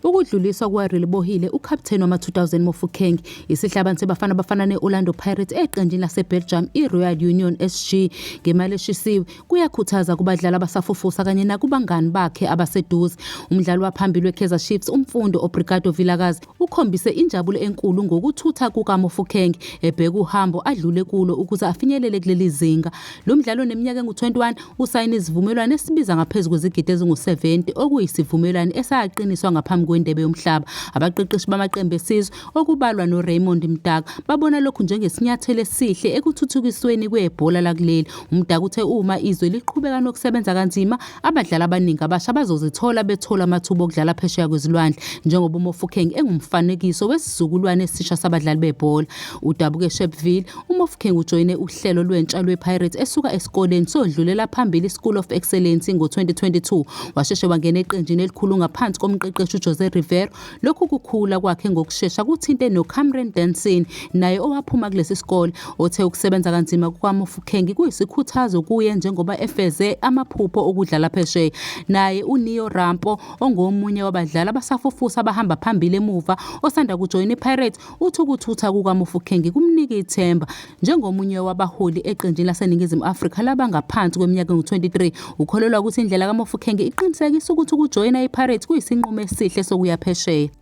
Ukudluliswa kukaRelebohile, ukaputeni wama-2000 Mofokeng, isihlabani seBafana Bafana ne-Orlando Pirates eqenjini laseBelgium iRoyal Union SG ngemali eshisiwe, kuyakhuthaza kubadlali abasafufusa kanye nakubangani bakhe abaseduze. Umdlali waphambili weKaizer Chiefs, uMfundo Obrigado Vilakazi, ukhombise injabulo enkulu ngokuthutha kukaMofokeng, ebheka uhambo adlule kulo ukuze afinyelele kuleli zinga. Lo mdlali oneminyaka engu-21 usayine isivumelwano esibiza ngaphezu kwezigidi ezingu-70 okuyisivumelwano esaqiniswa ngaphambi kweNdebe yoMhlaba. Abaqeqeshi bamaqembu esizwe okubalwa noRaymond Mdaka babona lokhu njengesinyathelo esihle ekuthuthukisweni kwebhola lakuleli. UMdaka uthe uma izwe liqhubeka nokusebenza kanzima, abadlali abaningi abasha bazozithola bethola amathuba okudlala phesheya kwezilwandle njengoba uMofokeng engumfanekiso wesizukulwane esisha sabadlali bebhola. Udabuka eSharpeville, UMofokeng ujoyine uhlelo lwentsha lwePirates esuka esikoleni sodlulela phambili iSchool of Excellence ngo-2022. Washeshe wangena eqenjini elikhulu ngaphansi komqeqeshi uJose Riveiro. Lokhu kukhula kwakhe ngokushesha kuthinte noCamren Dansin naye owaphuma kulesi sikole, othe ukusebenza kanzima kukaMofokeng kuyisikhuthazo kuye njengoba efeze amaphupho okudlala phesheya. Naye uNeo Rampo ongomunye wabadlali abasafufusa abahamba phambili emuva osanda kujoyina iPirates Uthi ukuthutha kukaMofokeng kumnike ithemba njengomunye wabaholi eqenjini laseNingizimu Afrika labangaphansi kweminyaka engu-23. Ukholelwa ukuthi indlela kaMofokeng iqinisekisa ukuthi ukujoyina iPirates kuyisinqumo esihle sokuya phesheya.